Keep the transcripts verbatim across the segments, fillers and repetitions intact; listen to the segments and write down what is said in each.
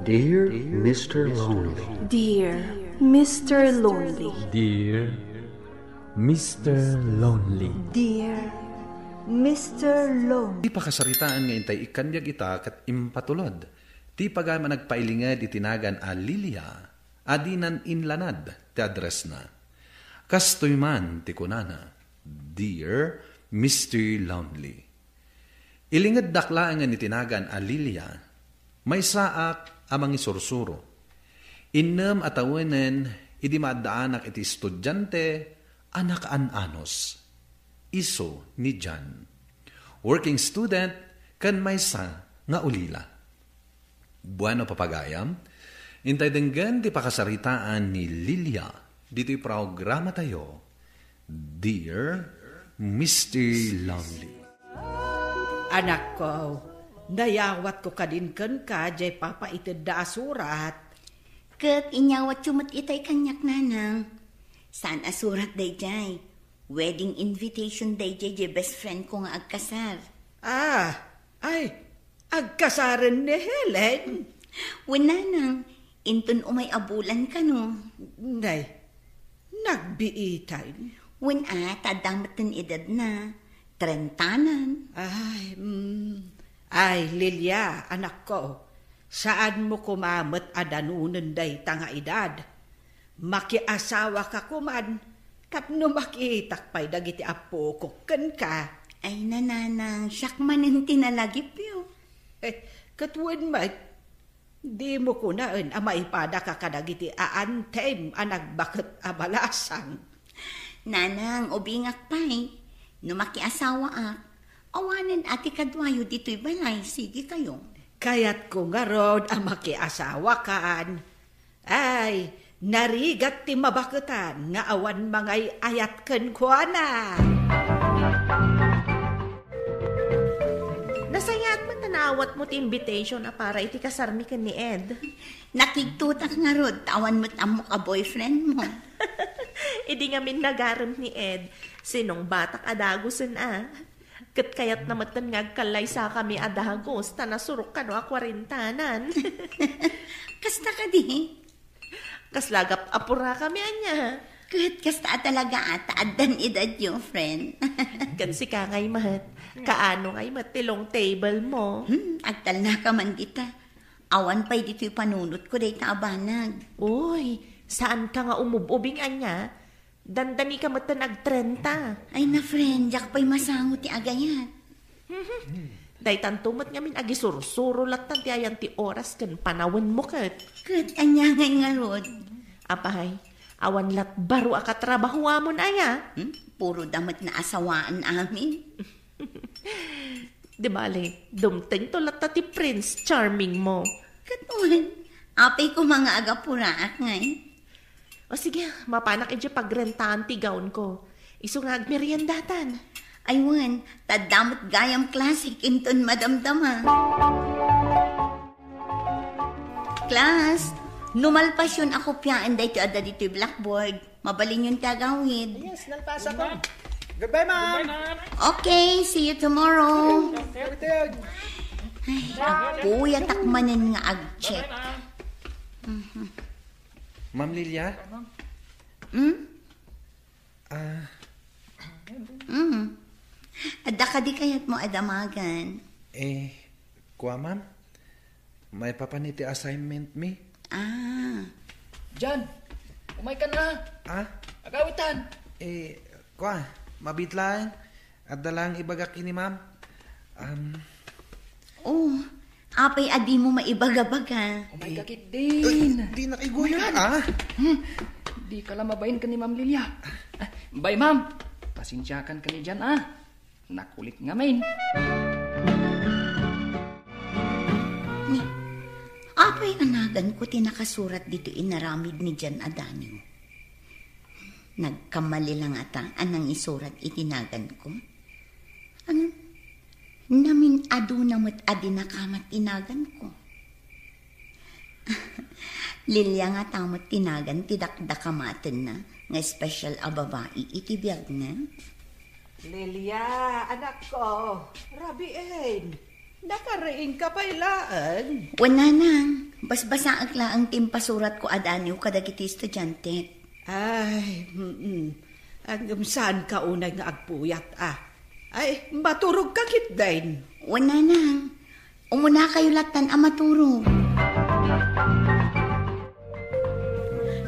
Dear Mister Lonely. Dear Mister Lonely. Dear Mister Lonely. Dear Mister Lonely. Ti pakasaritaan nga intay ikkanbiag ita ket impatulod ti pagayam a nagpailinged iti nagan a Lilia a dinan inlanad ti addressna. Kastoy man ti kunana, "Dear Mister Lonely." Ilingeddak laengen iti nagan a Lilia, maysaak a mangisursuro. Innem a tawenen idi maaddaanak iti estudiante a nakaan-anos. Isu ni Jan. Working student ken maysa nga ulila. Bueno, papagayam, intay denggen ti pakasaritaan ni Lilia ditoy programatayo, Dear Mister Lonely. Anakko, nayawatko kadin kenka jay papaitedda a surat. Ket inyawatyo met itay kaniak, nanang. Saan a surat dayjay? Wedding invitation dayjay jay best friend ko nga agkasar. Ah, ay, agkasaren ni Helen? Wen, nanang, inton umay a bulan kano. Nay, nagbiitan. Wen a, ta adda metten edadna. Trentanan. Ay, mm. Ay, Lilia, anakko, saanmo koma met a danunen dayta nga edad. Makiasawaka koman tapno makitak pay dagiti appokok kenka. Ay, nanang, siak manen ti nalagipyo. Eh, ket wen met, dimo kunaen a maipadaka kadagiti aantem a nagbaket a balasang. Nanang, ubingak pay. No makiasawaak, awanen a ti kaduayo ditoy balay, sige kayo. Kayatko ngarud a makiasawakan. Ay, narigat ti mabaketan nga awan mangay-ayat kenkuana. Nasayaat met ta naawatmo ti invitation a para iti kasarmi ken ni Ed. Nakigtotak ngarud ta awan met ammok a boyfriend mo. Idi ngamin nagarem ni Ed, sinungbatak a dagusen a. Ket kayatna metten nga agkallaysakami a dagus ta nasurok kano a kuarentanan. Kasta kadi? Kasla gap-, apurakami ania. Ket kasta a talaga a ta addan edadyo, friend. Ken sika ngay met, kaano ngay met ti long table mo? Hmm, agtalnaka man dita. Awan pay ditoy panunotko dayta a banag. Uy, saanka nga umub-ubing ania? Dandanika metten agtrenta. Ay na, friend, diak pay masango ti agayat. Daytanto met ngamin agisursuro lattan ti ayan ti oras ken panawenmo ket. Ket ania ngay ngarud? Apay, awan lat baro a katrabahoamon aya? Hmm? Puro da met naasawaan amin. Di bale, dumtengto latta ti Prince Charming mo. Ket wen, apay koma nga agapuraak ngay? O sige, mapanak idiay pagrentaan ti gown ko. Isu nga agmeriendatan. Ay wen, ta adda met gayam classic inton madamdama. Class, no malpasyon a kopiaen daytoy adda ditoy blackboard, mabalinyon ti agawid. Yes, nalpasan ko. Goodbye, ma'am. Goodbye, ma'am. Okay, see you tomorrow. Everything. Ay, agpuyatak manen nga ag-check. Bye-bye, ma'am. Mhm. Ma'am Lilia? Hmm? Ah. Mm. Adda kadi kayatmo a damagan? Eh, kua, ma'am. Maipapan iti assignment mi. Ah. Jan, umaykan a. Ah? Agawitan. Eh, kua, mabiit laeng. Adda laeng ibagak ken ni ma'am. Um, Oh, apay a dimo maibagabaga? Umay ka ketdin. Ay, di na kay guyod, ah. Hmm. Dika la mabain ken ni Ma'am Lilia. Ah, bye, ma'am. Pasensiakan ken ni Jan, ah. Nakulit ngamin. Ni, apay a naganko ti nakasurat ditoy inaramid ni Jan a daniw? Nagkamali la ngata a nangisurat iti naganko? Ano? Namin-aduna met a dinakamat ti naganko. Lilia ngata met ti nagan ti dakdakamatenna nga special a babai iti biagna. Lilia, anakko, rabiin. Nakariingka pay laeng? Wen, nanang. Basbasaek laeng ti impasuratko a daniw kadagiti estudiante. Ay, mm-mm. Ngem saanka unay nga agpuyat, a. Ay, maturogka ketdin. Wen, nanang. Umunakayo lattan a maturog.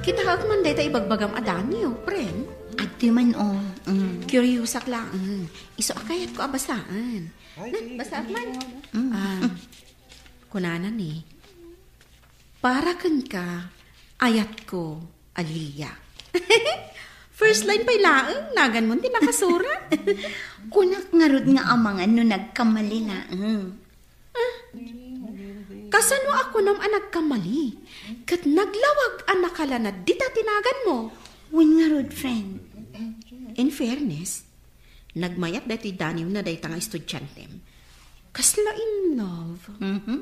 Kitaek man dayta ibagbagam a daniw, friend. Adtoy man, o. Mm. Curiousak laeng. Isu a kayatko a basaan. Ay, na, sige, basaak man. Mm. Ah, kunana ni, "Para kenka, ayatko a Lilia." First line pay laeng, naganmon ti nakasurat. Kunak ngarud nga amangan no nagkamali laeng. Ah, kasano a kunam a nagkamali? Ket naglawag a nakalanad dita ti naganmo. Wen ngarud, friend. In fairness, nagmayat daytoy daniwna dayta nga estudiantem. Kasla in love. Mhm.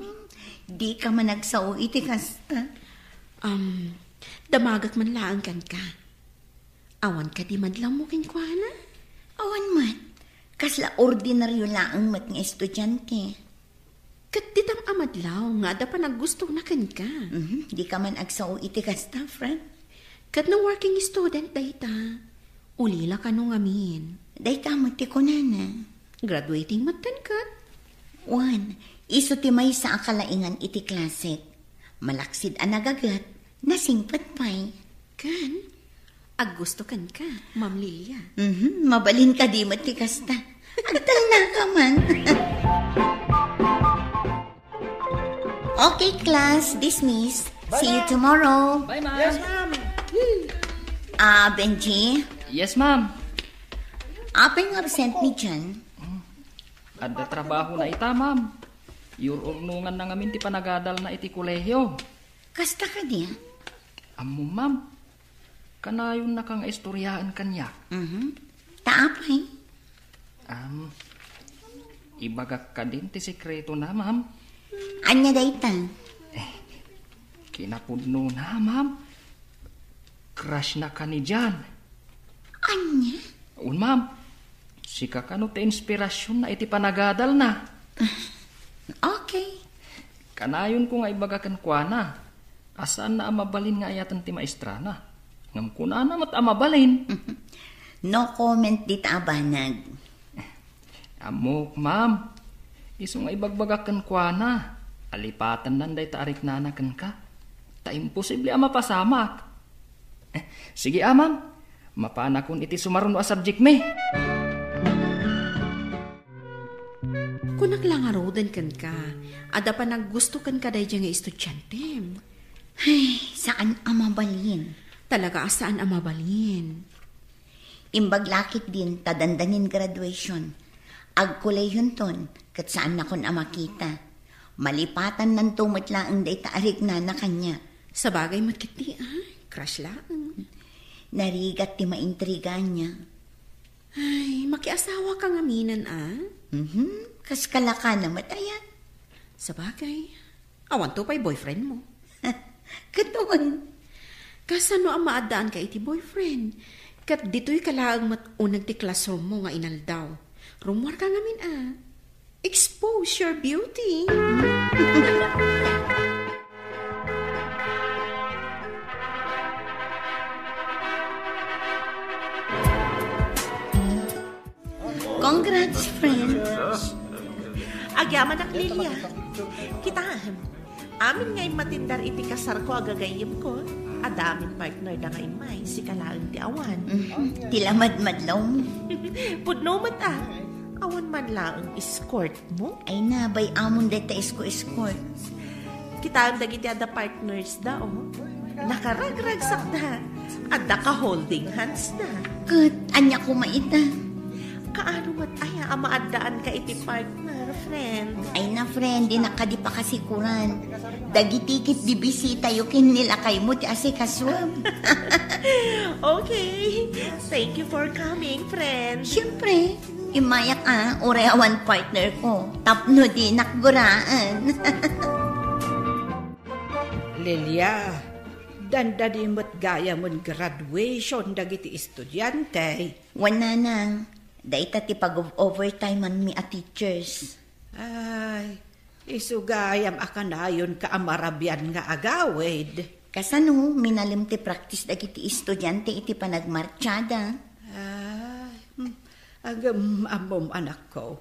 Dika man agsao iti kasta. Um, damagek man laeng kenka. Awan kadi madlawmo kenkuana? Awan met. Kasla ordinaryo laeng met nga estudiante. Ket ditam a madlaw nga adda panaggustona kenka. Mhm, dika man agsao iti kasta, friend. Ket no working student dayta, ulila kano ngamin. Dayta met ti kunana. Graduating met ken ket. Wen, isu ti maysa a kalaingan iti klasek. Malaksid a nagaget, nasingpet pay. Ken, aggusto kenka, Ma'am Lilia. Mhm, mabalin kadi met ti kasta. Agtalnaka man. Okay, class, dismissed. See you tomorrow. Bye, ma'am. Yes, ma'am. Ah, Benji? Yes, ma'am. Apay nga absent ni Jan? Adda trabahona ita, ma'am. Iyur-urnonganna ngamin ti panagadalna iti kolehio. Kasta kadi? Ammom, ma'am. Kanayonnaka nga istoryaen kaniak. Mhm. Ta apay? Am, ibagak kadin ti sekretona, ma'am. Ania dayta? Kinapudnona, ma'am. Crush na ka ni Jan. Ania? Un, ma'am. Sika kano ti inspirasionna iti panagadalna. Okay. Kanayonko nga ibaga kenkuana a saanna a mabalin nga ayaten ti maestrana. Ngem kunana met a mabalin. No comment dita a banag. Ammok, ma'am. Isu nga ibagbagak kenkuana, alipatennan dayta a riknana kenka. Ta imposible a mapasamak. Eh, sige, a, ma'am. Mapanakon iti sumaruno a subject mi. Kunak la ngaruden kenka, adda panaggusto kenka daydiay nga estudiantem. Ay, saan a mabalin. Talaga a saan a mabalin. Imbag laketdin ta dandanin graduation. Agkolehionton, ket saannakon a makita. Malipatannanto met laeng dayta a riknana kaniak. Sabagay met ketdi, a, crush laeng. Narigat ti maintriga ania. Ay, makiasawaka ngaminen, a? Mhm, kas kalakana met aya. Sabagay. Awanto pay boyfriendmo. Ket wen. Kasano a maaddaanka iti boyfriend? Ket ditoyka laeng met uneg ti classroommo nga inaldaw. Rummuarka ngamin, a. Expose your beauty. Congrats, friend. Agyamanak, Lilia. Kitaem, amin nga immatindar iti kasarko a gagayyemko, adda amin partner da nga immay, sika laeng ti awan. Mhm. Ti lamadmadlawmo. Pudno met, a. Awan man laeng escort mo? Ay na, bay-amon dayta escort-escort. Kitaem dagiti adda partners da, oh. Nakaragragsak da. Adda ka holding hands da. Ket, ania koma ita? Kaano met aya a maaddaanka iti partner, friend? Ay na, friend, di nakadi pakasikuran. Dagiti ket di bisitayo ken ni lakaymo ti asikasuem. Okay. Thank you for coming, friend. Siyempre. Immayak a, uray awan partner ko, tapno dinak guraan. Lilia, dandani met gayam graduation dagiti estudiante. Wen, nanang, dayta ti pag-overtimeanmi a teachers. Ay, isu gayam a kanayonka a marabian nga agawid. Kasano, minalem ti practice dagiti estudiante iti panagmartsaada? Ay, hmm, agam-, ammom, anakko.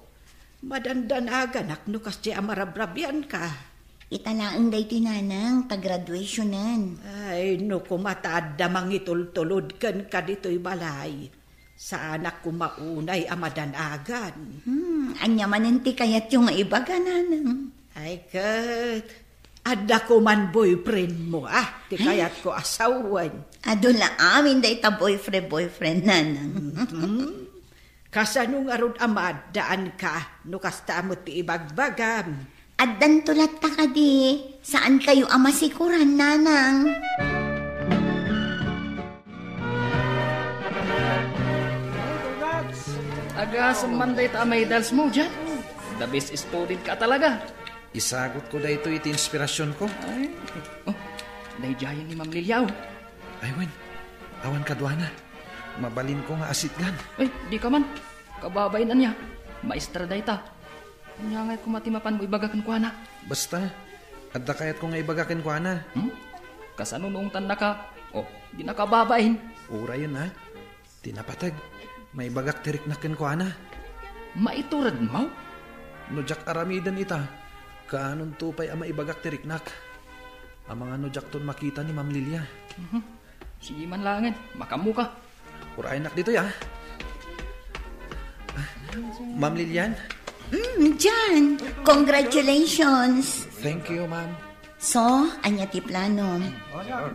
Madandanaganak no kasdi a marabrabianka. Ita laeng daytoy, nanang, ta graduationen. Ay, no koma ta adda mangitultulod kenka ditoy balay. Saanak koma unay a madanagan. Hmm, ania manen ti kayatyo nga ibaga, nanang? Ay, ket, adda koman boyfriend mo, ah, ti Ay. kayatko a sawen. Adu la amin dayta boyfriend-boyfriend, nanang. Mhm. Kasano ngarud a maaddaanka no kasta met ti ibagbagam? Addanto latta kadi, saan kayo a masikuran, nanang? Congrats! Agasem man dayta a medals mo, Jan. The best student ka talaga. Isagutko daytoy iti inspirasionko. Ay, oh, daydiayen ni Ma'am Lilia, oh. Ay, wen, awan kaduana. Mabalinko nga asitgan. Ay, dika man. Kababain ania. Maestra dayta. Ania ngay koma ti mapanmo ibaga kenkuana? Basta, adda kayatko nga ibaga kenkuana. Hmm? Kasano no ungtannaka? Oh, dinaka babain. Urayen, a. Ti napateg, maibagak ti riknak kenkuana. Maituredmo? No diak aramiden ita, kaanonto pay a maibagak ti riknak? Amangan no diakton makita ni Ma'am Lilia. Mhm. Sige man laengen, makaammoka. Urayennak ditoy, a. Ma'am Lilian? Mm, Jan, congratulations. Thank you, ma'am. So, ania ti plano?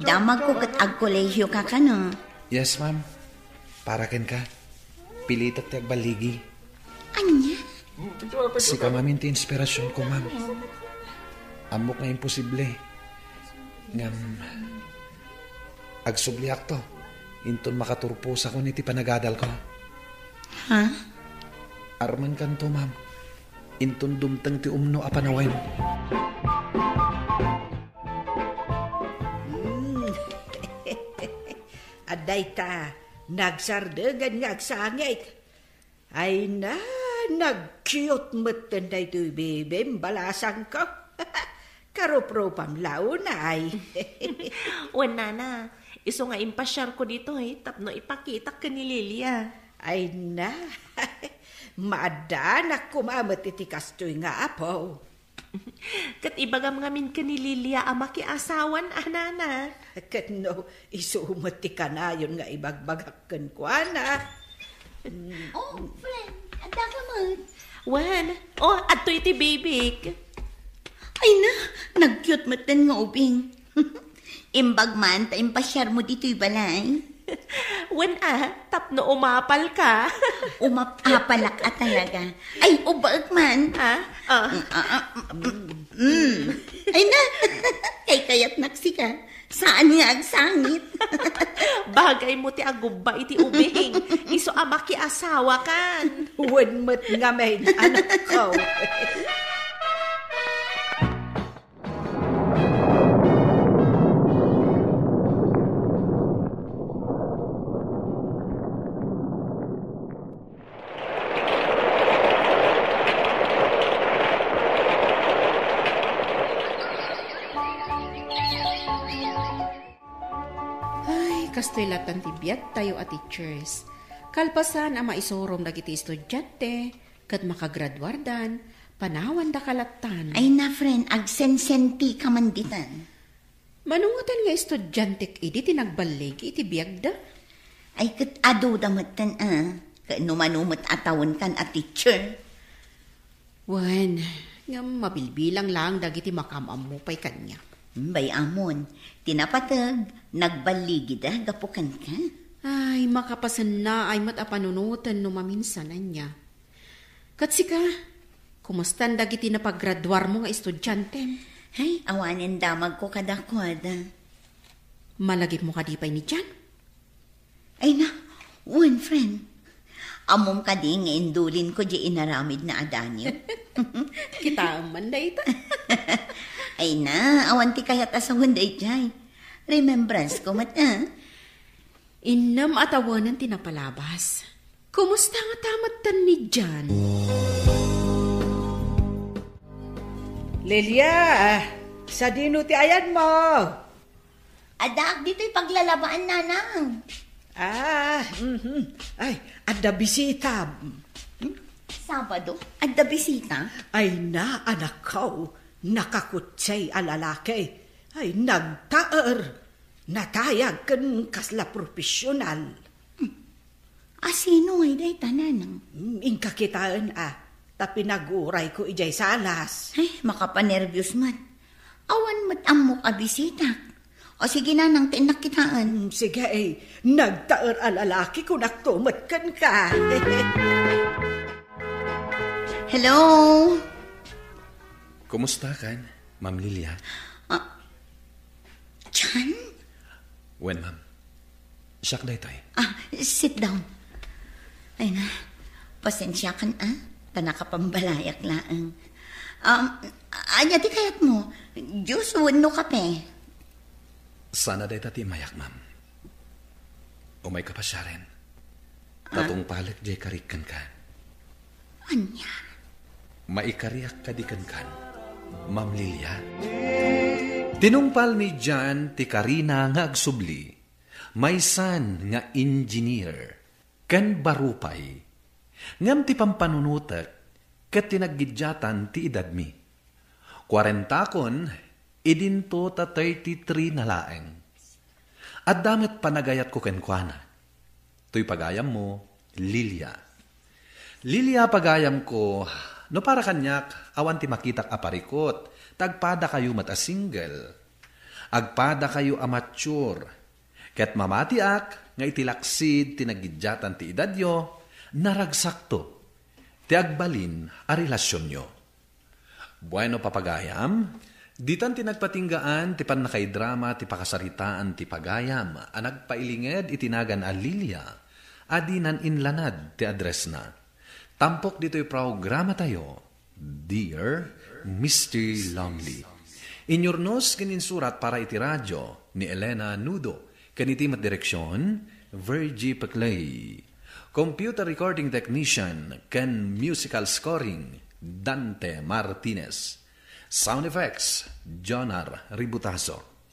Damagko ket agkolehiyoka kano? Yes, ma'am. Para kenka, pilitek ti agballigi. Ania? Sika ngamin ti inspirasionko, ma'am. Ammok nga imposible. Ngem, agsubliakto, inton makaturposakon iti panagadalko. Ha? Armenkanto, ma'am, inton dumteng ti umno a panawen. Hmm. Adda ita, nagsardeng nga agsangit. Ay na, nag-cute metten daytoy bibim, balasangko. Karuprupam la unay. Wen, nana, isu nga impasiarko ditoy tapno ipakitak ken ni Lilia. Ay na, maaddanak koma met iti kastoy nga apo. Ket ibagam ngamin ken ni Lilia a makiasawan a, nana. Ket no isu met ti kanayon nga ibagbagak kenkuana. Oh, friend, adda ka met? Wen, oh, adtoy ti bibik. Ay na, nag-cute metten nga ubing. Imbag man ta impasiarmo ditoy balay. Wen a, tapno umapalka. Umapalak a talaga. Ay, ubaek man. Ah, ah. Mm, ah, ah, mm, mm. Ay na, kaykayatnak sika. Saan nga agsangit? Bagaymo ti agubba iti ubing. Isu a makiasawakan. Wen met ngamin, anakko. Ay, kastoy lattan ti biagtayo a teachers. Kalpasan a maisurom dagiti estudiante, ket makagraduardan, panawandaka lattan. Ay na, friend, agsensentika man ditan. Mano ngaten nga estudiantek idi ti nagballigi iti biagda? Ay, ket aduda metten, a. Ket no mano met a tawenkan a teacher? Wen, ngem mabilbilang laeng dagiti makaam-ammo pay kaniak. Hmm, bay-amon, ti napateg, nagballigida gapu kenka. Ay, makapasennaay met a panunoten no maminsan ania. Ket sika, kumustan dagiti napagraduarmo nga estudiantem? Ay, awanen damagko kadakuada. Malagipmo kadi pay ni Jan? Ay na, wen, friend. Ammom kadi nga indulinko di inaramidna a danio? Kitaem man dayta. Ay na, awan ti kayat a sawen daydiay. Remembrance ko met, a. Innem a tawenen ti napalabas. Kumusta nga tamattan ni Jan? Lilia, sadino ti ayanmo? Addaak ditoy paglalabaan, nanang. Ah, mhm. Ay, adda bisita. Hmm? Sabado? Adda bisita? Ay na, anakko, nakakutsay a lalaki. Ay, nagtaer. Natayag ken kasla profesional. Asino ngay dayta, nanang? Hmm, inka kitaen, a, ta pinagurayko idiay salas. Ay, makapanerbios man. Awan met ammok a bisitak. O sige, nanang, ta innak kitaen. Hmm, sige, eh. Nagtaer a lalaki, kunakto met kenka. Hello? Kumusta kan, Ma'am Lilia? Ah, John? Wen, ma'am. Siak daytoy. Ah, sit down. Ay na, pasensiakan, a, ta nakapambalayak laeng. Um, ania ti kayatmo? Juice wenno kape? Sana dayta ti immayak, ma'am. Umayka pasiaren. Ah? Tatungpalek diay karik kenka. Ania? Maikariak kadi kenkan, Ma'am Lilia? Tinungpal ni John ti karina nga agsubli, maysan nga engineer ken baro pay. Ngem ti pampanunotek ket ti naggiddiatan ti edadmi. Kuarentakon, idinto ta thirty-three na laeng. Adda met panagayatko kenkuana. Toy pagayammo, Lilia. Lilia, pagayamko, no para kaniak, awan ti makitak a parikut, ta agpadakayo met a single. Agpadakayo a mature. Ket mamatiak nga iti laksid ti naggiddiatan ti edadyo, naragsakto ti agbalin a relasionyo. Bueno, papagayam, ditan ti nagpatinggaan ti pannakaidrama ti pakasaritaan ti pagayam a nagpailinged iti nagan a Lilia a dinan inlanad ti addressna. Tampok ditoy programatayo, Dear Mister Lonely. Inyurnos ken insurat para iti radio ni Elena Nudo, ken iti met direksion, Virgie Peclay. Computer recording technician ken musical scoring, Dante Martinez. Sound effects, Jonar Ributaso.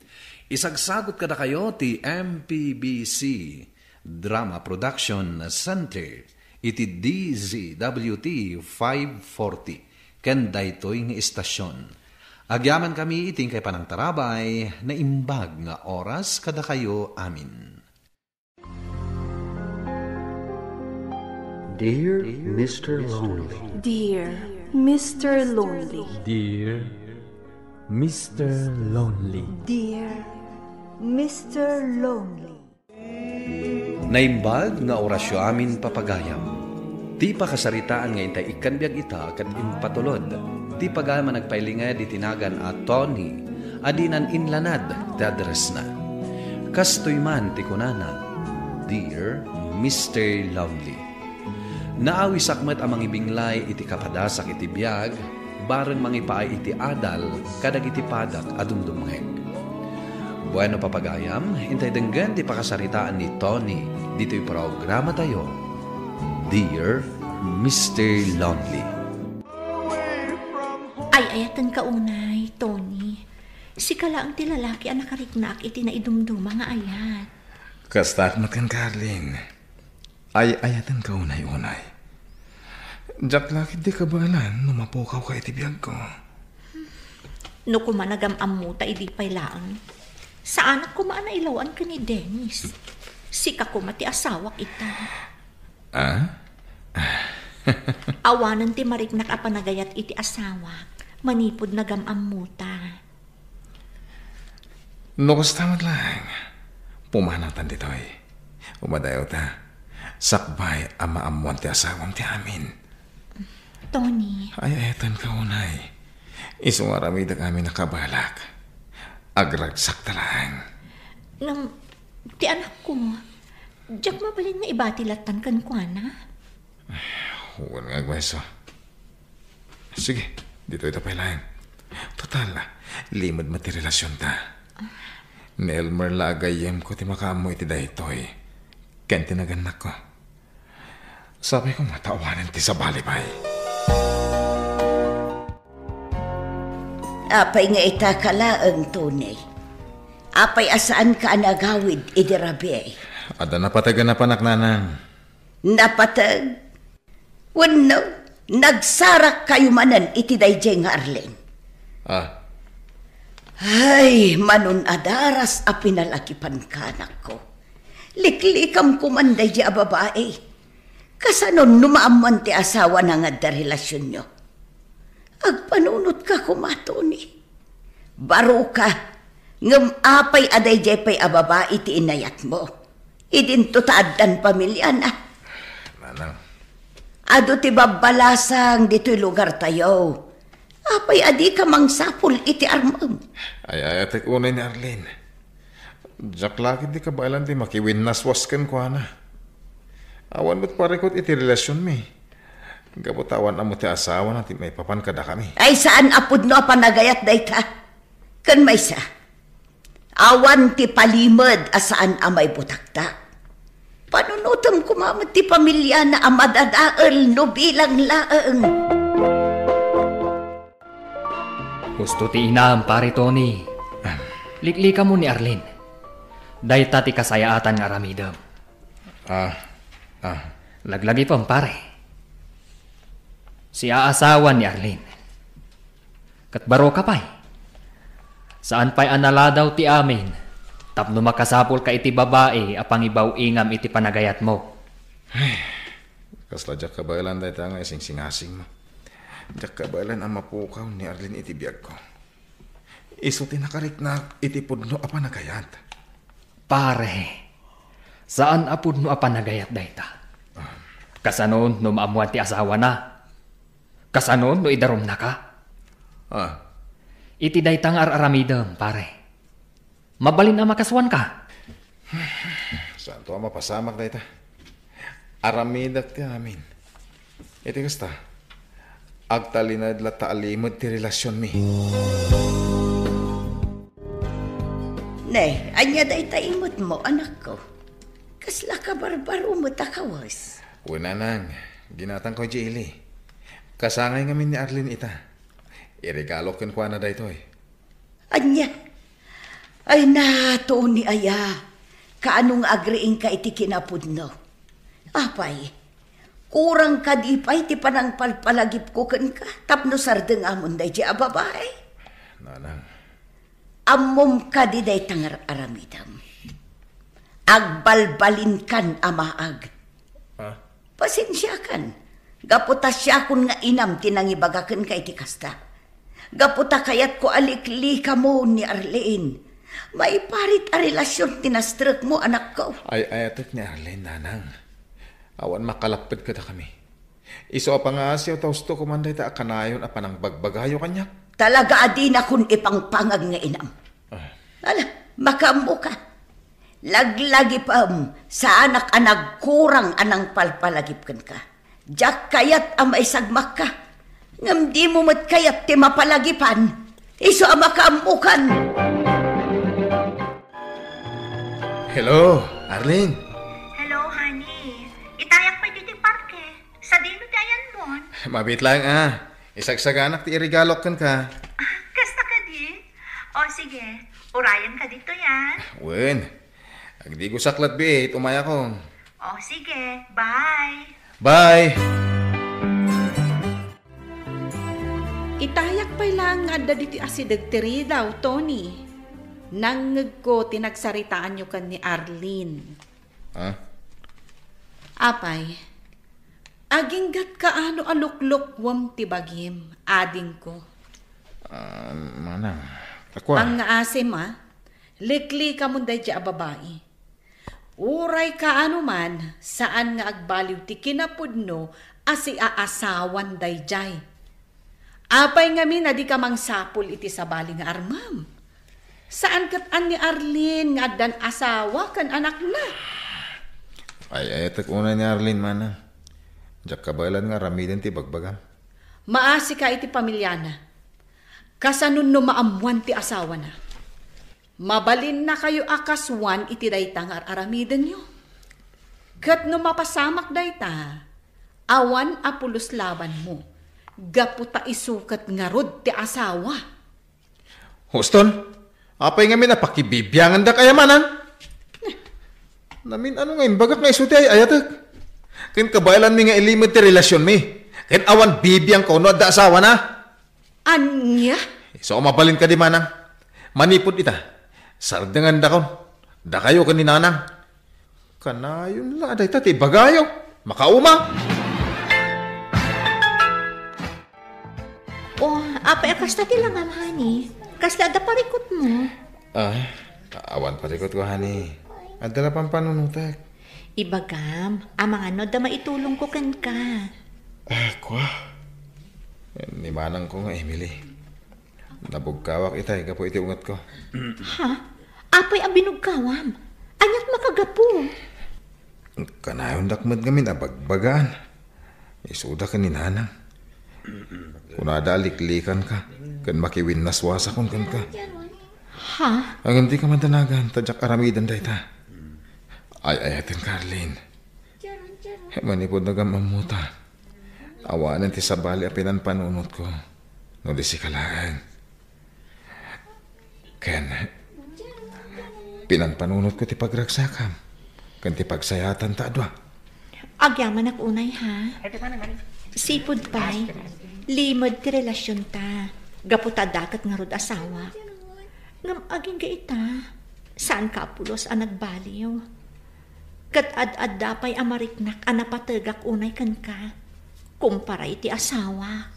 Isagsagut kadakayo ti M P B C Drama Production Center iti D Z W T five forty ken daytoy nga istasion. Agyamankami iti inkay panangtarabay, naimbag nga oras kadakayo amin. Dear Mister Lonely. Dear Mister Lonely. Dear Mister Lonely. Dear Mister Lonely. Naimbag nga orasyo amin, papagayam. Ti pakasaritaan nga intay ikkan biag ita ket impatulod ti pagayam a nagpailinged iti nagan a Tony a dinan inlanad ti addressna. Kastoy man ti kunana, Dear Mister Lonely. Naawisak met a mangibinglay iti kapadasak iti biag, bareng mangipaay iti adal kadagiti padak a dumdumngeg. Bueno, papagayam, intay denggen ti pakasaritaan ni Tony ditoy programatayo, Dear Mister Lonely. Ay-ayatenka unay, Tony. Sika laeng ti lalaki a nakariknaak iti naidumduma nga ayat. Kastaak met kenka, Arlene. Ay-ayatenka unay-unay. Diak la ketdi kabaelan no mapukawka iti biagko. No koma nagam-ammota idi pay laeng. Saanak koma a nailaw-an ken ni Dennis. Sika koma ti asawak ita. Ah? Awanen ti mariknak a panagayat iti asawak manipud nagam-ammota. No kasta met laeng, pumanawtan ditoy. Umadayawta. Sakbay a maammoan ti asawam ti amin. Tony. Ay-ayatenka unay. Isu nga aramidek amin a kabaelak. Agragsakta laeng. Ngem, ti anakko, diak mabalin nga ibati lattan kenkuana. Wen nga agmayso. Sige, ditoyta pay laeng. Total, limed met ti relasionta. Ni Elmer la a gayyemko ti makaammo iti daytoy. Ken ti nagannakko. Sapay koma ta awanen ti sabali pay. Apay nga ita ka laeng, Tony? Apay a saanka a nagawid idi rabii? Adda napateg a napanak, nanang. Napateg? Wenno, nagsarakkayo manen iti daydiay nga Arlene? Ah. Ay, manun-adaras a pinalagipanka, anakko. Liklikam koman daydiay a babai. Kasanon no maammoan ti asawana nga adda relasionyo? Agpanunotka koma, Tony. Baroka, ngem apay a daydiay pay a babai ti inayatmo? Idinto ta addan pamiliana. Nanang. Adu ti babbalasang ditoy lugartayo. Apay a dika mangsapul iti armem? Ay-ayatek unay ni Arlene. Diak la ketdi kabaelan ti makiwinnaswas kenkuana. Awan met parikut iti relasionmi. Gapu ta awan ammo ti asawana ti maipapan kadakami. Ay, saan a pudno a panagayat dayta. Ken maysa, awan ti palimed a saan a maibutaktak. Panunotem koma met ti pamiliana a madadael no bilang laeng. Husto ti inam, Pare Tony. Liklikamon ni Arlene. Dayta ti kasayaatan nga aramidem. Ah, ah. Laglagipem, pare. Siaasawan ni Arlene. Ket baroka pay. Saan pay a naladaw ti amin tapno makasapulka iti babai a pangibaw-ingam iti panagayatmo. Ay, kasla diak kabaelan dayta nga isingsingasingmo. Diak kabaelan a mapukaw ni Arlene iti biagko. Isu ti nakariknak iti pudno a panagayat. Pare, saan a pudno a panagayat dayta. Kasano no maammoan ti asawana? Kasano no idarumnaka? Ah. Iti dayta nga ar-aramidem, pare. Mabalin a makasuanka. Santo a mapasamak dayta. Aramidek ti amin. Iti kasta, agtalinaed latta a limed ti relasionmi. Ne, ania dayta imutmo, anakko? Kasla kabarbaro met a kawes. Wen, nanang, ginatangko idiay ili. Kasangay ngamin ni Arlene ita. Iregalok kenkuana daytoy. Ania? Ay, na, Tony aya, kaano nga agriingka iti kinapudno? Apay, kurang kadi pay ti panangpalpalagipko kenka tapno sardengamon daydiay a babai? Nanang. Ammom kadi dayta nga ar-aramidem? Agbalbalinkan a maag. Ha? Pasensiakan. Gapu ta siakon nga inam ti nangibaga kenka iti kasta. Gapu ta kayatko a liklikamon ni Arlene. Maiparit a relasion ti nastrekmo, anakko. Ay-ayatek ni Arlene, nanang. Awan makalapped kadakami. Isu a pangaasiw ta husto koman dayta a kanayon a panangbagbagayo kaniak. Talaga a dinakon ipangpangag nga inam. Ah. Ala, makaammoka. Laglagipem, saanak a nagkurang a nangpalpalagip kenka. Diak kayat a maisagmakka. Ngem dimo met kayat ti mapalagipan. Isu a makaammokan. Hello, Arlene. Hello, honey. Itayak pay ditoy parke. Sadino ti ayanmon? Mabiit laeng a. Isagsaganak ti iregalok kenka. Ah, kasta kadi? O, sige. Urayanka ditoy, a. Wen. Agdigosak latta biit, umayakon. O, sige. Bye. Bye. Itayak pay laeng nga adda ditoy asideg ti ridaw, Tony. Nangngegko ti nagsaritaanyo ken ni Arlene. Ha? Apay, aginggatka a no a luklukuem ti bagim, adingko. Ah, manang, ta kua. Pangngaasim a, liklikamon daydiay a babai. Uray kaano man, saan nga agbaliw ti kinapudno a siaasawan daydiay. Apay ngamin a dika mangsapul iti sabali nga armem? Saan ket a ni Arlene nga addan asawa ken anakna? Ay-ayatek unay ni Arlene, manang. Diak kabaelan nga aramiden ti ibagbagam. Maasika iti pamiliana. Kasano no maammoan ti asawana? Mabalinnakayo a kasuan iti dayta nga ar-aramidenyo. Ket no mapasamak dayta, awan a pulos labanmo, gapu ta isu ket ngarud ti asawa. Houston, apay ngamin a pakibibiangandak aya, manang? Namin-ano nga imbagak nga isu ti ay-ayatek? Ken kabaelanmi nga ilimed ti relasionmi. Ken awan bibiangko no adda asawana. Ania? Isu a mabalin kadi, manang. Manipud ita, sardengandakon. Dakayo ken ni nanang. Kanayon la, dayta ti ibagayo. Makauma. Oh, apay a kasta ti langam, honey? Kasla adda parikutmo? Ah, awan parikutko, honey. Adda la pampanunotek. Ibagam, amangan no adda maitulongko kenka. Ah, kua? Ni manangko nga Emily. Nabugkawak itay gapu iti ungetko. Ha? Apay a binugkawam? Aniat makagapu? Kanayondak met ngamin a bagbagaan. Isuda ken ni nanang. Kunada a liklikanka ken makiwinnaswasakon kenka. Ha? Ngem dika madanagan ta diak aramiden dayta. Ay-ayatenka, Arlene. Manipud nagam-ammota, awanen ti sabali a pinanpanunotko no di sika laeng. Ken pinanpanunotko ti pagragsakam ken ti pagsayaatam ta a dua. Agyamanak unay, ha? Sipud pay, limed ti relasionta gapu ta adda ket ngarud asawak. Ngem agingga ita, saanka a pulos a nagbaliw. Ket ad-adda pay a mariknak a napategak unay kenka, kumpara iti asawak.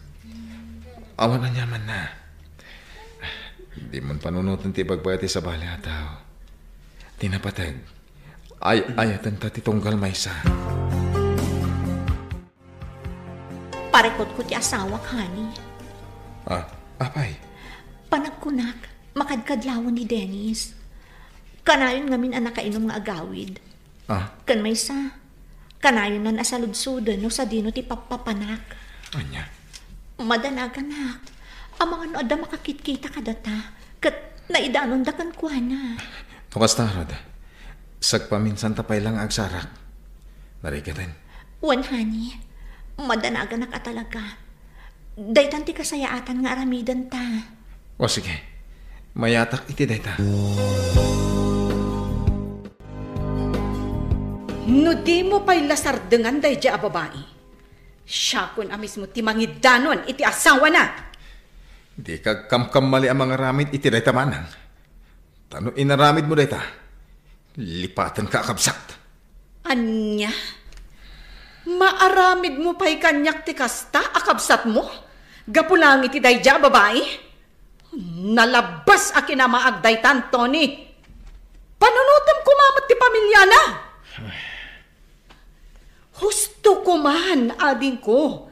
Awan aniamanna. Dimon panunoten ti ibagbaga ti sabali a tao. Ti napateg, ay-ayatenta ti tunggal maysa. Parikutko ti asawak, honey. Ah, apay? Panagkunak, makadkadlawen ni Dennis. Kanayon ngamin a nakainum nga agawid. Ah? Ken maysa, kanayonnan a saludsoden no sadino ti pappapanak. Ania? Madanaganak. Amangan no adda makakitkita kadata, ket naidanonda kenkuana. No kasta, Rod, sagpaminsanta pay la nga agsarak. Narigaten. Wen, honey. Madanaganak a talaga. Daytan ti kasayaatan nga aramidenta. O, sige. Mayatak iti dayta. No dimo pay la sardengan daydiay a babai, siakon a mismo ti mangidanon iti asawana. Dika agkamkamali a mangaramid iti dayta, manang. Ta no inaramidmo dayta, lipatenka a kabsat. Ania? Maaramidmo pay kaniak ti kasta a kabsatmo? Gapu laeng iti daydiay a babai? Nalabas a kinamaag daytan, Tony. Panunotem koma met ti pamiliana. Husto koman, adingko.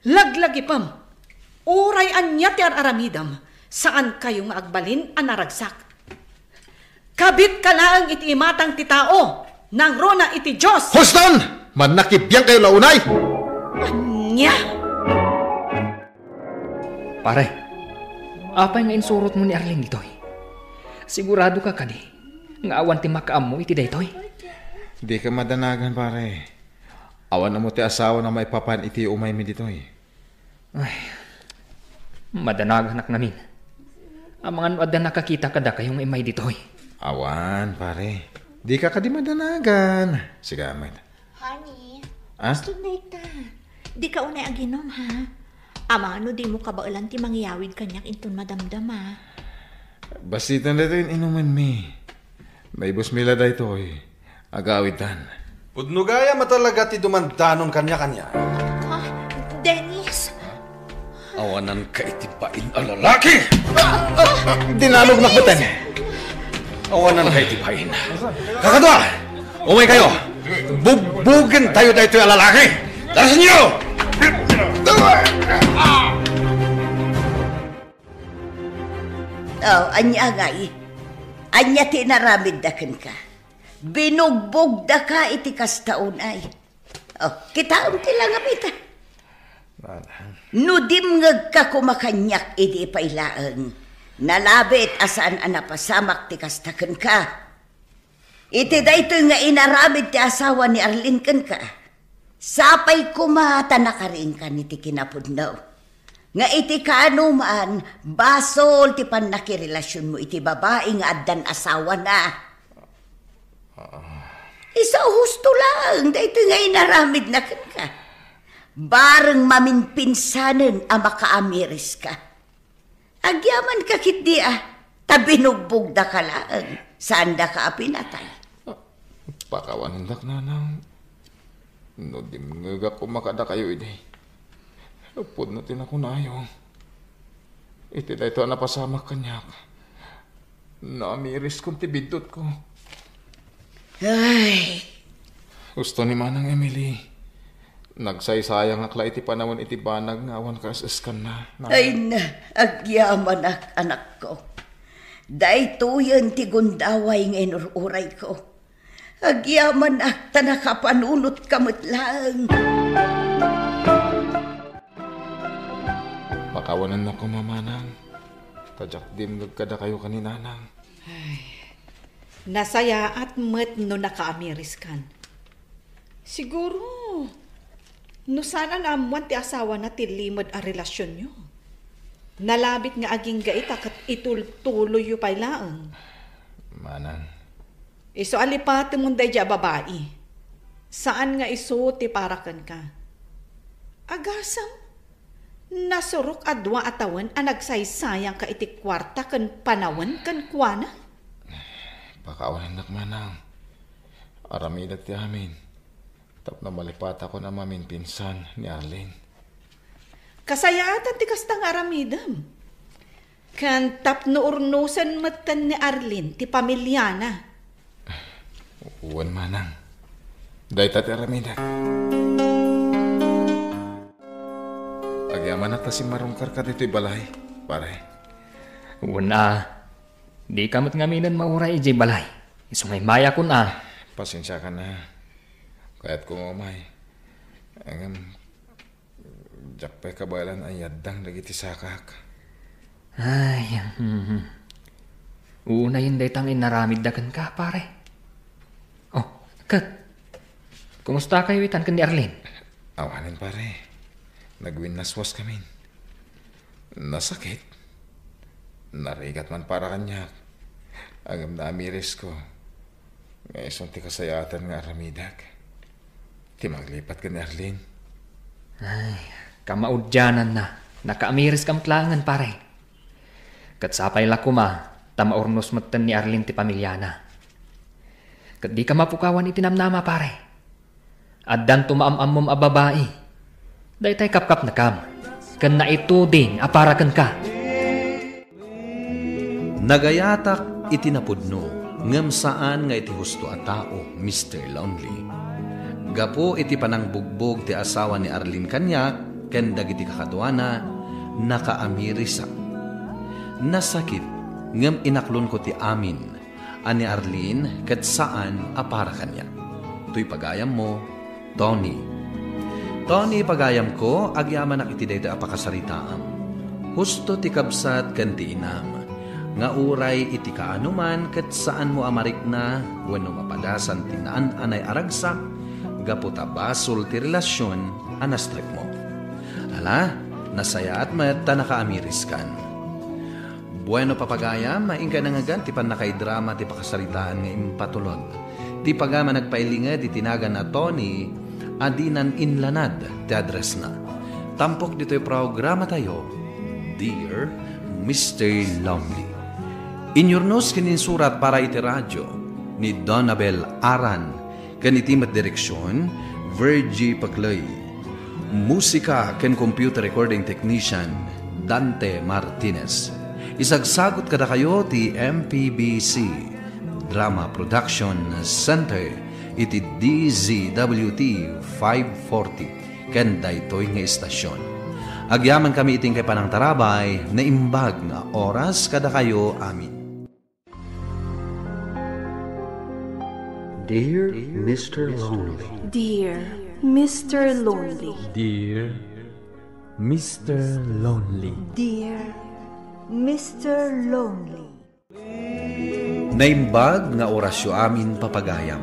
Laglagipem. Uray ania ti ar-aramidem, saankayo nga agbalin a naragsak. Kabitka laeng iti imatang ti tao, nangruna iti Dios. Houston! Mannakibiangkayo la unay! Ania? Pare, apay nga insurotmo ni Arlene ditoy? Siguradoka kadi nga awan ti makaammo iti daytoy? Dika madanagan, pare. Awan ammo ti asawana maipapan iti umaymi ditoy. Ay, madanaganak ngamin. Amangan no adda nakakita kadakayo nga immay ditoy. Awan, pare. Dika kadi madanagan. Siga met. Honey, Ah? Gusto na ita. Dika unay aginom, ha? Amangan no dimo kabaelan ti mangiyawid kaniak inton madamdama. Basiten daytoy in-inumenmi. Maibusmi la daytoy. Agawidtan. Pudno gayam a talaga ti dumandanon kaniak ania. Ha? Dennis? Awananka iti bain a lalaki! Dinamagnak met. Awananka iti bain. Kakadua! Umaykayo! Bugbugentayo daytoy a lalaki! Darasenyo! Oh, ania ngay? Ania ti inaramidda kenka? Binugbogdaka iti kasta unay. Oh, kitaem ti langam ita. No dimngegka koma kaniak idi pay laeng, nalabit a saan a napasamak ti kasta kenka. Iti daytoy nga inaramid ti asawa ni Arlene kenka, sapay koma ta nakariingkan iti kinapudno. Nga iti kaanoman, basol ti pannakirelasionmo iti babai nga addan asawana. Isu, husto laeng daytoy nga inaramidna kenka. Bareng maminpinsanen a makaamiriska. Agyamanka ketdi a, ta binugbogdaka laeng, saandaka a pinatay. Pakawanendak, nanang. No dimngegak koma kadakayo idi, pudno ti nakunayo. Iti daytoy a napasamak kaniak, naamiriskon ti biddutko. Ay. Husto ni Manang Emily. Nagsaysayangak la iti panawen iti banag nga awan kaes-eskanna. Ay na, agyamanak, anakko. Daytoyen ti gundaway nga inur-urayko. Agyamanak ta nakapanunotka met laeng. Pakawanennak koma, manang, ta diak dimngeg kadakayo ken ni nanang. Ay, nasayaat met no nakaamiriskan. Siguro, no saan a naammoan ti asawana ti limed a relasionyo, nalabit nga agingga ita ket itultuloyyo pay laeng. Manang. Isu a lipatemon daydiay a babai. Saan nga isu ti para kenka. Agasem, nasurok a dua a tawen a nagsaysayangka iti kuarta ken panawen kenkuana. Pakawanennak, manang. Aramidek ti amin. Tapno malipatakon a maminpinsan ni Arlene. Kasayaatan ti kasta nga aramidem. Ken tapno urnosen metten ni Arlene ti pamiliana. Wen, manang. Dayta ti aramidek. Agyamanak ta simmarungkarka ditoy balay, pare. Wen a, dika met ngaminen mauray idiay balay. Isu nga immayakon a. Pasensiakan a. Kayatko nga umay. Ngem, diak pay kabaelan a iyaddang dagiti sakak. Ay, mhm. Unayen dayta nga inaramidda kenka, pare. Oh, ket, kumustakayo itan ken ni Arlene? Awanen, pare. Nagwinnaswaskamin. Nasakit. Narigat man para kaniak. Ngem naamirisko nga isun ti kasayaatan nga aramidek. Ti maglipat ken ni Arlene. Ay, kamaudiananna, nakaamiriska met laengen, pare. Ket sapay la koma, ta maurnos metten ni Arlene ti pamiliana. Ket dika mapukawan iti namnama, pare. Addanto maam-ammom a babai. Daytay kapkapnekam, ken naituding a para kenka. Nagayatak iti napudno, ngem saan nga iti husto a tao, Mister Lonely. Gapu iti panangbugbog ti asawa ni Arlene kaniak ken dagiti kakaduana, nakaamirisak. Nasakit, ngem inaklonko ti amin a ni Arlene ket saan a para kaniak. Toy pagayammo, Tony. Tony, pagayamko, agyamanak iti daytoy a pakasaritaam. Husto ti kabsat ken ti inam, nga uray iti kaanoman ket saanmo a marikna wenno mapadasan ti naan-anay a ragsak gapu ta basol ti relasion a nastrekmo. Ala, nasayaat met ta nakaamiriskan. Bueno, papagayam, inkay nangngegan ti pannakaidrama ti pakasaritaan nga impatulod. Ti pagayam a nagpailinged iti nagan a Tony a dinan inlanad ti addressna. Tampok ditoy programatayo, Dear Mister Lonely. Inyurnos ken insurat para iti radio ni Donabel Aran. Ken iti met direksion, Virgie Paclay. Musika ken computer recording technician, Dante Martinez. Isagsagut kadakayo ti M P B C Drama Production Center iti D Z W T five forty ken daytoy nga istasion. Agyamankami iti inkay panangtarabay, naimbag nga oras kadakayo amin. Dear Mister Lonely. Dear Mister Lonely. Dear Mister Lonely. Dear Mister Lonely. Naimbag nga orasyo amin, papagayam.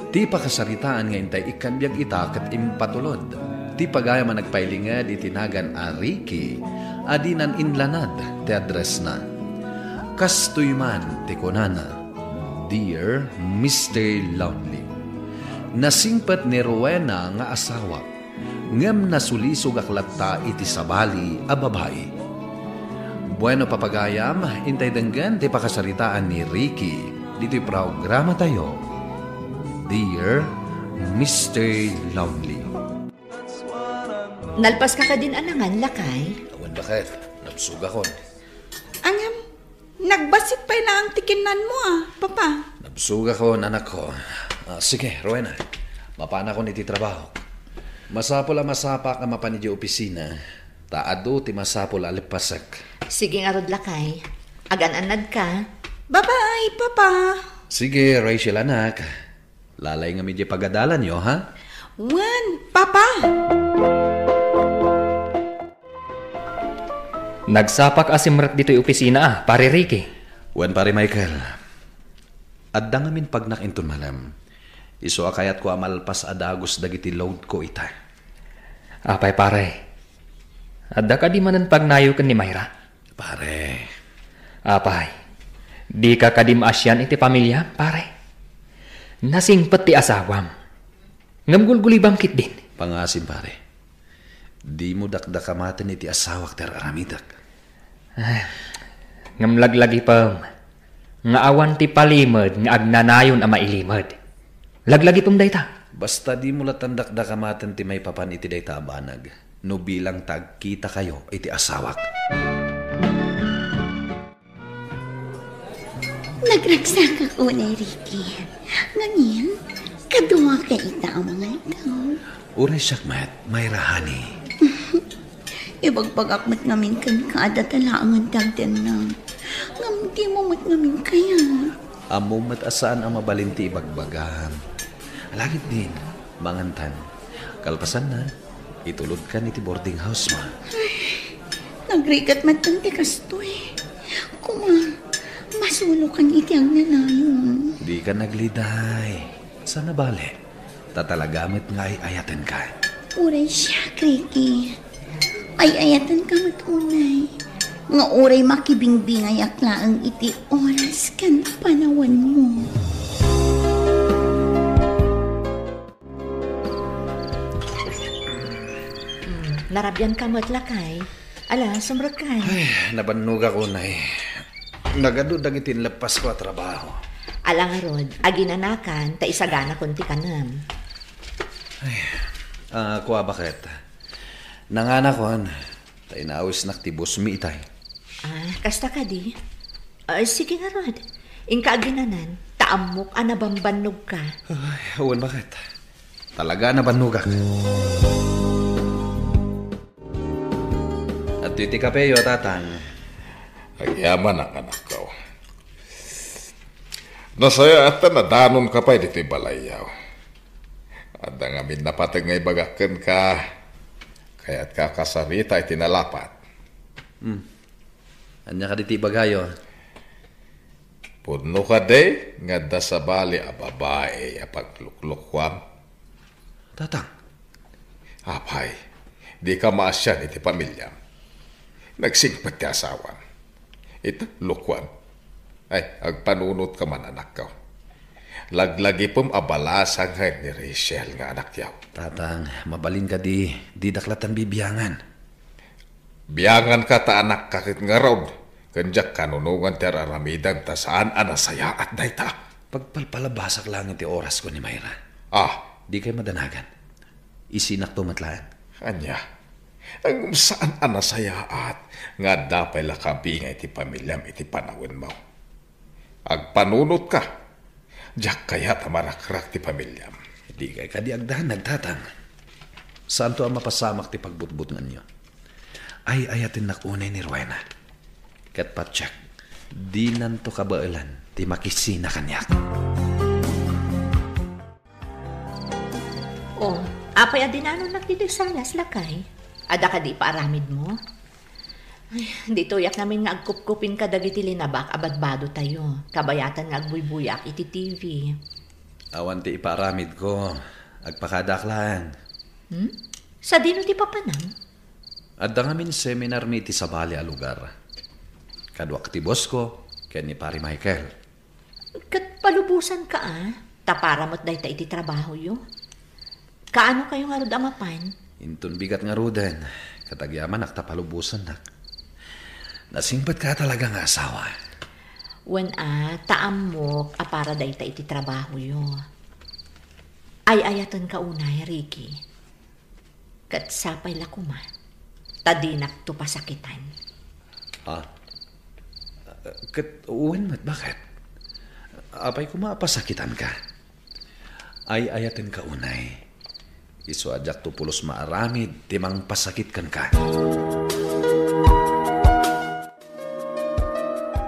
Ti pakasaritaan nga intay ikkan biag ita ket impatulod. Ti pagayam a nagpailinged iti nagan a Ricky a dinan inlanad ti addressna. Kastoy man ti kunana, "Dear Mister Lonely, nasingpet ni Rowena nga asawak, ngem nasulisogak latta iti sabali a babai." Bueno, papagayam, intay denggen ti pakasaritaan ni Ricky ditoy programatayo, Dear Mister Lonely. Nalpaska kadin a nangan, lakay? Awan, baket. Nabsugakon. Ngem, nagbassit pay laeng ti kinnanmo, a, Papa. Nabsugakon, anakko. Ah, sige, Rowena. Mapanakon iti trabaho. Masapul a masapak a mapan idiay opisina, ta adu ti masapul a leppasek. Sige ngarud, lakay. Agan-annadka. Bye-bye, Papa. Sige, Rachel, anak. Lalay ngem idiay pagadalanyo, ha? Wen, Papa! Nagsapak a simrek ditoy opisina, a, Pare Ricky. Wen, Pare Michael. Adda ngamin pagnak inton malem. Isu a kayatko a malpas a dagus dagiti loadko ita. Apay, pare? Adda kadi manen pagnayo ken ni Myra? Pare. Apay, dika kadi maasian iti pamiliam, pare? Nasingpet ti asawam. Ngem gulgulibam ketdin. Pangasim, pare. Dimo dakdakamaten iti asawak ti ar-aramidek. Ah, ngem laglagipem nga awan ti palimed nga agnanayon a mailimed. Laglagipem dayta. Basta dimo lattan dakdakamaten ti maipapan iti dayta a banag no bilang ta agkitakayo iti asawak. Nagragsakak unay, Ricky. Nganyan, kaduaka ita a mga aldaw. Uray siak met, Myra, honey. Ibagbagak met ngamin kenka a data laengen ti agdennag. Ngem dimo met ngamin kayat. Ammom met a saan a mabalin ti ibagbagam. Alagidin, mangantan. Kalpasanna, itulodkan iti boarding house-mo. Ay, nagrigat met ti kastoy. Koma, masulokan iti agnanayon. Dika nagliday. Saan a bale? Ta talaga met nga ay-ayatenka. Uray siak, Ricky. Ay-ayatenka met unay. Nga uray makibingbingayak laeng iti oras ken panawenmo. Hmm, narabianka met, lakay. Ala, sumrekkan. Ay, nabannogak unay. Nagadu dagiti inleppasko a trabaho. Ala ngarud, aginanakan, ta isaganakon ti kanem. Ay, ah, kua, baket. Nanganakon, ta inawisnak ti busmi itay. Ah, kasta kadi? Ah, sige ngarud. Inka aginanan, ta ammok a nabambannogka. Ay, awan, baket. Talaga a nabannogak. Adtoy ti kapeyo, Tatang. Agyamanak, anakko. Nasayaat ta nadanonka pay ditoy balayyo. Adda ngamin napateg nga ibagak kenka. Kayatka a kasarita iti nalapat. Hmm. Ania kadi ti ibagayo? Pudno kadi nga adda sabali a babai a pagluklokuam? Tatang. Apay, dika maasian iti pamiliam. Nagsingpet ti asawam. Ita, lokuam. Ay, agpanunotka man, anakko. Laglagipem a balasang ni Rachel nga anakyo. Tatang, mabalin kadi, didak lattan bibiangan. Bianganka ta anakka ket ngarud, ken diak kanunongan ti ar-aramidem ta saan a nasayaat dayta. Pagpalpalabasak laeng ti orasko ni Myra. Ah. Dikay madanagan. Isinakto met laeng. Ania? Ngem saan a nasayaat nga adda pay la kabingay ti pamiliam iti panawenmo. Agpanunotka. Diak kayat a marakrak ti pamiliam. Dikay kadi agdanag, Tatang. Saanto a mapasamak ti pagbutbutnganyo. Ay-ayatennak unay ni Rowena. Ket patiek, dinanto kabaelan ti makisina kaniak. Oh, apay a dinanonnak ditoy salas, lakay? Adda kadi ipaaramidmo? Ay, ditoyak ngamin nga agkupkupin kadagiti linabak a badbadotayo, kabayatan nga agbuybuyaak iti T V. Awan ti ipaaramidko. Agpakadaak laeng. Hmm? Sadino ti papanam? Adda ngamin seminarmi iti sabali a lugar. Kaduak ti bosko ken ni Pari Michael. Ket palubosanka a, ta para met dayta iti trabahoyo. Kaano kayo ngarud a mapan? Inton bigat ngaruden, ket agyamanak ta palubosannak. Nasingpetka talaga nga asawa. Wen a, ta ammok a para dayta iti trabahoyo. Ay-ayatenka unay, Ricky. Ket sapay la koma, ta dinakto pasakitan. Ah, ket wen met, baket? Apay koma a pasakitanka? Ay-ayatenka unay. Isu a diakto pulos maaramid ti mangpasakit kenka.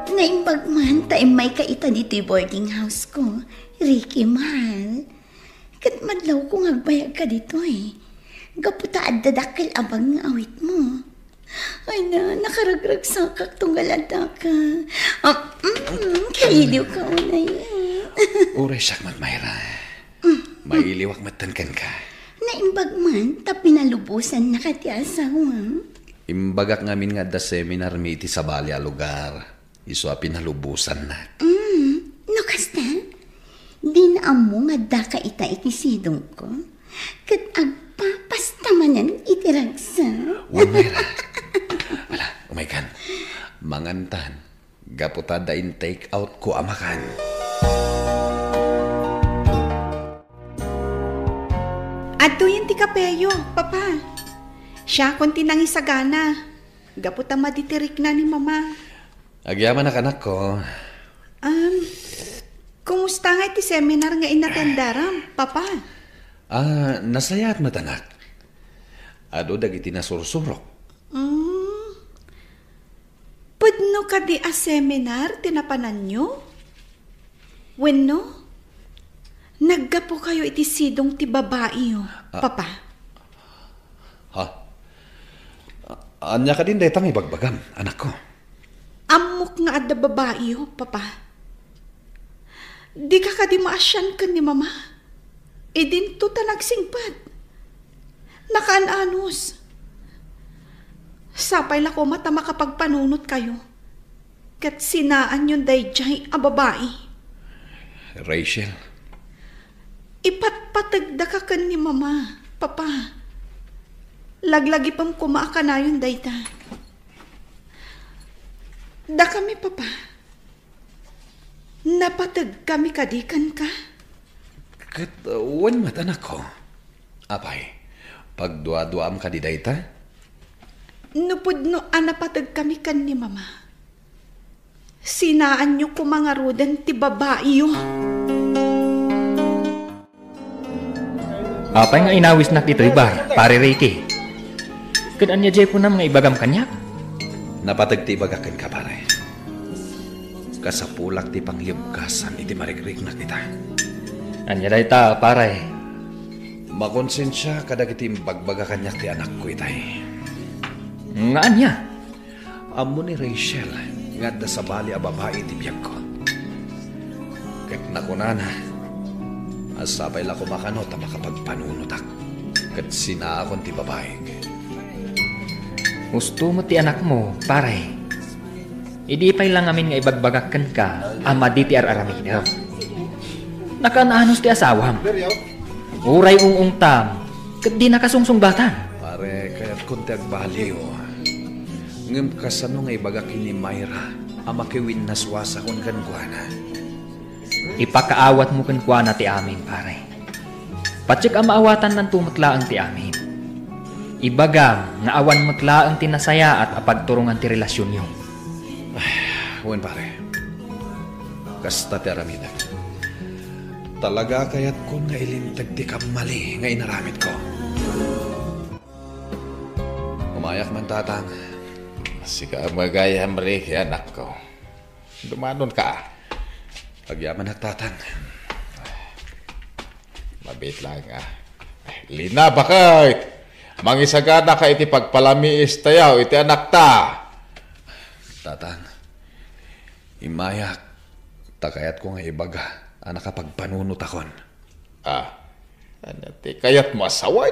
Naimbag man ta immayka ita ditoy boarding house ko, Ricky, mahal. Ket madlawko nga agbayagka ditoy. Gapu ta adda dakkel a bag nga awitmo. Ay na, nakaragragsakak tunggal addaka. Ah, mm, kailiwka unay. Uray siak met, Myra. Mailiwak metten kenka. Naimbag man, ta pinalubosannaka ti asawam. Imbagak ngamin nga adda seminarmi iti sabali a lugar. Isu a pinalubosannak. Mm, no kasta, dina ammo nga addaka ita iti sidongko, ket agpapasta manen iti ragsak. Wen, Myra. Ala, umaykan. Mangantan. Gapu ta adda in-take out ko a makan. Adtoyen ti kapeyo, Papa. Siakon ti nangisagana. Gapu ta madi ti rikna ni Mama. Agyamanak, anakko. Um, kumusta nga iti seminar nga inatendaram, Papa? Ah, nasayaat met, anak. Adu dagiti nasursurok. Mm. Pudno kadi a seminar ti napananyo? Wenno, naggapukayo iti sidong ti babaiyo, Ah. Papa? Ha? A-, ania kadin dayta nga ibagbagam, anakko? Ammok nga adda babaiyo, Papa. Dika kadi maasian ken ni Mama? Idinto ta nagsingpet. Nakaan-anos. Sapay la koma ta makapagpanunotkayo. Ket sinaanyon daydiay a babai. Rachel. Ipatpategdaka ken ni Mama, Papa. Laglagipem koma a kanayon dayta. Dakami, Papa. Napategkami kadi kenka? Ket, uh, wen met, anakko. Apay, pagduaduaam kadi dayta? No pudno a napategkami ken ni Mama, sinaanyo koma ngaruden ti babaiyo. Apay nga inawisnak ditoy bar, Pare Ricky? Ket ania diay kunam nga ibagam kaniak? Napateg ti ibagak kenka, pare. Kasapulak ti pangyebkasam iti marikriknak ita. Ania dayta, pare? Makonsensia kadagiti imbagbaga kaniak ti anakko itay. Nga ania? Ammo ni Rachel nga adda sabali a babai iti biagko. Ket nakunana a sapay la koma kano ta makapagpanunotak ket sinaakon ti babaik. Husto met ti anakmo, pare. Idi pay la ngamin nga ibagbagak kenka a madi ti ar-aramidem. Nakaan-anos ti asawam. Uray ung-ungtam, ket di nakasungsungbatan. Pare, kayatkon ti agbaliw. Ngem kasano nga ibagak ken ni Myra a makiwinnaswasakon kenkuana? Ipakaawatmo kenkuana ti amin, pare. Patiek a maawatannanto met laeng ti amin. Ibagam nga awan met laeng ti nasayaat a pagturongan ti relasionyo. Ay, wen, pare. Kasta ti aramidek. Talaga kayatkon nga ilinteg ti kammali nga inaramidko. Umayak man, Tatang. Sika met gayam, Ricky, anakko. Dumanonka. Agyamanak, Tatang. Mabiit laeng, ah. Lina, baket! Mangisaganaka iti pagpalamiis tayo iti anakta. Tatang, immayak, ta kayatko nga ibaga a nakapagpanunotakon. Ah, ania ti kayatmo a sawen?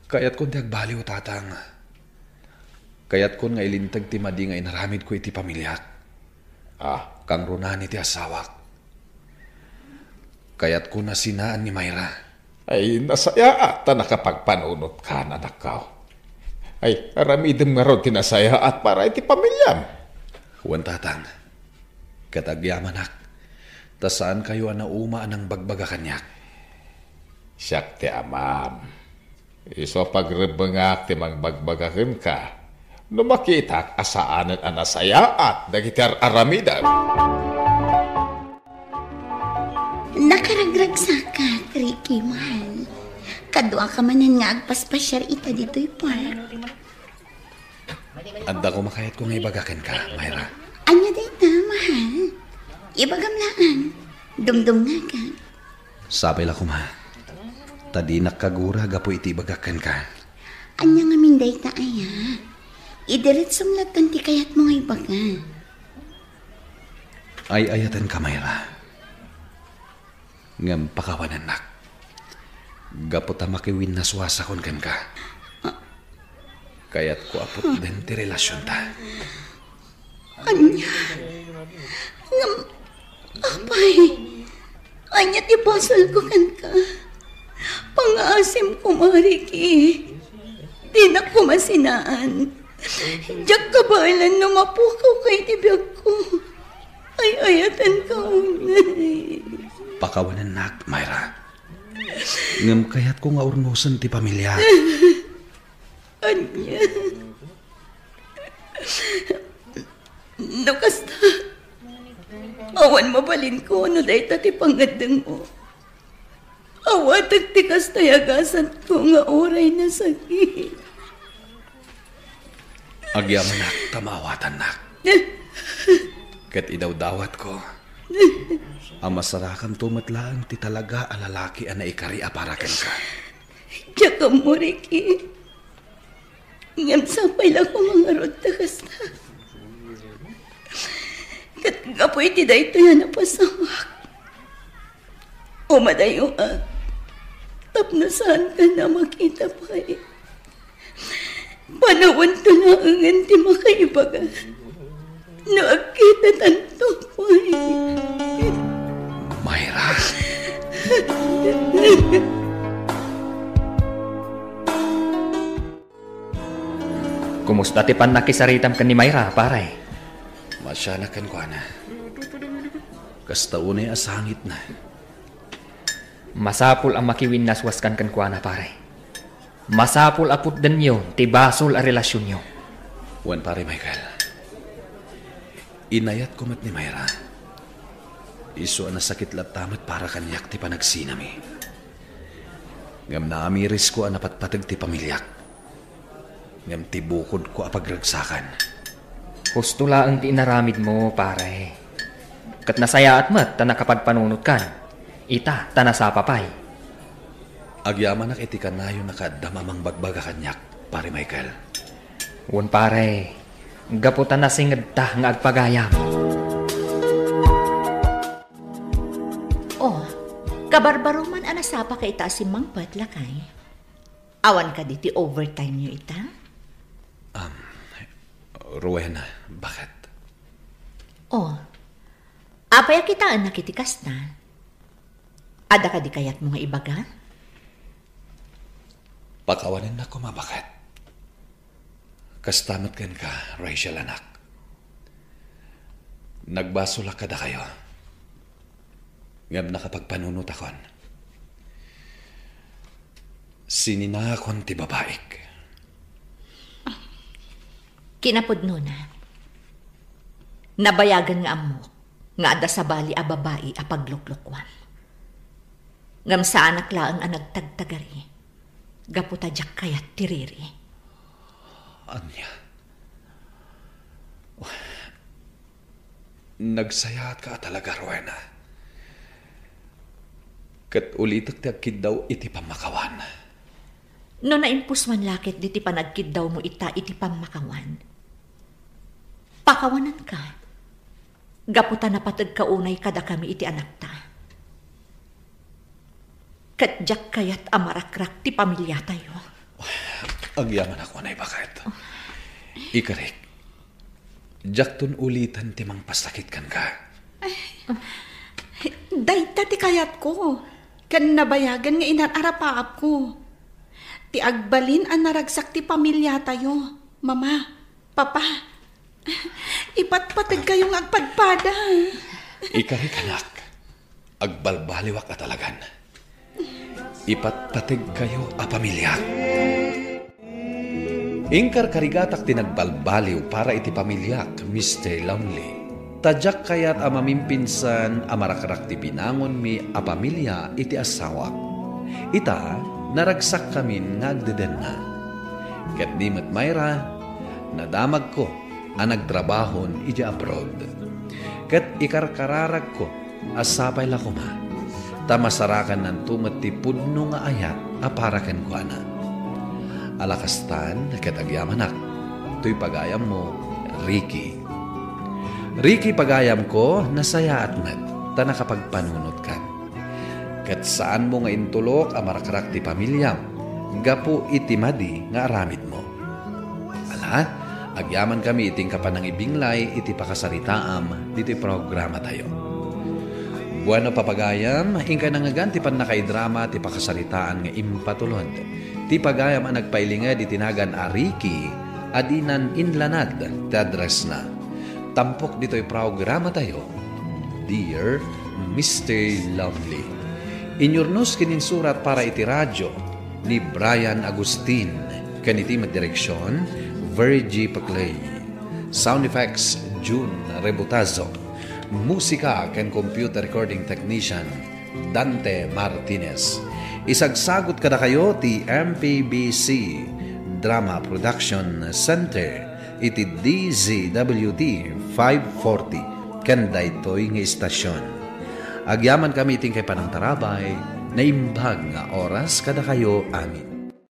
Kayatkon ti agbaliw, Tatang. Kayatkon nga ilinteg ti madi nga inaramidko iti pamiliak. Ah, kangrunaan iti asawak. Kayatkon a sinaan ni Myra. Ay, nasayaat ta nakapagpanunotka, anakko. Ay, aramidem ngarud ti nasayaat para iti pamiliam. Wen, Tatang. Ket agyamanak, ta saankayo a nauma a nangbagbaga kaniak. Siak ti amam. Isu a pagrebbengak ti mangbagbaga kenka no makitak a saanen a nasayaat dagiti ar-aramidem. Nakaragragsakak, Ricky, mahal. Kaduaka manen nga agpaspasiar ita ditoy park. Adda koma kayatko nga ibaga kenka, Myra. Ania dayta, mahal? Ibagam laeng. Dumdumngagak. Sapay la koma. Ta dinak kagura gapu iti ibagak kenka. Ania ngamin dayta, aya? Idiretsom latta ti kayatmo nga ibaga. Ay-ayatenka, Myra. Ngem pakawanennak. Gapu ta makiwinnaswasakon kenka. Kayatko a putden ti relasionta. Ania? Ngem, apay, ania ti basolko kenka? Pangngaasim koma, Ricky. Dinak koma sinaan. Diak kabaelan no mapukawka iti biagko. Ay-ayatenka unay. Pakawanennak, Myra. Ngem kayatko nga urnosen ti pamiliak. Ania? No kasta, awan mabalinko no dayta ti pangngeddengmo. Awatek ti kasta a gasatko nga uray nasakit. Agyamanak ta maawatannak. Ket idawdawatko a masarakamto met laeng ti talaga a lalaki a naikari a para kenka. Diak ammo, Ricky. Ngem sapay la koma ngarud ta kasta. Ket gapu iti daytoy a napasawak, umadayoak tapno saankan a makita pay. Panawanto laengen ti makaibaga. No agkitatanto pay. Myra. Kumusta ti pannakisaritam ken ni Myra, pare? Masianak kenkuana. Kasta unay a sangitna. Masapul a makiwinnaswaskan kenkuana, pare. Masapul a putdenyo ti basol a relasionyo. Wen, Pare Michael. Inayatko met ni Myra. Isu a nasakit latta met para kaniak ti panagsinami. Ngem naamirisko a napatpateg ti pamiliak. Ngem ti bukodko a pagragsakan. Husto laeng ti inaramidmo, pare. Ket nasayaat met ta nakapagpanunotkan. Ita, ta nasapa pay. Agyamanak iti kanayon a kaaddam a mangbagbaga kaniak, Pare Michael. Wen, pare, gapu ta nasingedta nga agpagayam. Oh, kabarbaroman a nasapaka ita a simmangpet, lakay. Awan kadi ti overtime-yo ita? Um, Rowena, baket? Oh, apay a kitaennak iti kasta? Adda kadi kayatmo nga ibaga? Pakawanennak koma, baket. Kasta met kenka, Rachel, anak. Nagbasolak kadakayo. Ngem nakapagpanunotakon. Sininaakon ti babaik. Kinapudnona, nabayagan nga ammok nga adda sabali a babai a pagluklukuam. Ngem saanak laeng a nagtagtagari gapu ta diak kayat ti riri. Ania? Nagsayaatka a talaga, Rowena. Ket ulitek ti agkiddaw iti pammakawan. No naimpusuan la ketdi ti panagkiddawmo ita iti pammakawan, pakawananka, gapu ta napategka unay kadakami iti anakta. Ket diak kayat a marakrak ti pamiliatayo. Agyamanak unay baket. Ikarik, diakton ulitan ti mangpasakit kenka. Dayta ti kayatko, ken nabayagen nga inar-arapaapko. Ti agbalin a naragsak ti pamiliatayo, Mama, Papa. Ipatpategkayo nga agpadpada. Ikarik, anak, agbalbaliwak a talagan. Ipatpategkayo a pamiliak. Inkarkarigatak ti nagbalbaliw para iti pamiliak, Mister Lonely. Ta diak kayat a mamimpinsan a marakrak ti binangonmi a pamilia iti asawak. Ita, naragsakkamin nga agdedenna. Ket ni met mayra, nadamagko a nagtrabahon idiay abroad. Ket ikarkararagko a sapay la koma, ta masarakannanto met ti pudno nga ayat a para kenkuana. Ala kastan ket agyamanak, toy pagayammo, Ricky. Ricky, pagayamko, nasayaat met ta nakapagpanunotkan. Ket saanmo nga intulok a marakrak ti pamiliam gapu iti madi nga aramidmo. Ala, agyamankami iti inka panangibinglay iti pakasaritaam ditoy programatayo. Bueno, papagayam, inka nangngegan ti pannakaidrama ti pakasaritaan nga impatulod. Ti pagayam a nagpailinged iti nagan a Ricky a dinan inlanad ti addressna. Tampok ditoy programatayo, Dear Mister Lovely. Inyurnos ken insurat para iti radio ni Brian Agustin, ken iti met direksion, Virgie Paclay. Sound effects, June Rebutazo. Musika ken computer recording technician, Dante Martinez. Isagsagut kadakayo ti M P B C Drama Production Center iti D Z W T five forty ken daytoy nga istasyon. Agyamankami iti inkay panangtarabay, naimbag nga oras kadakayo amin.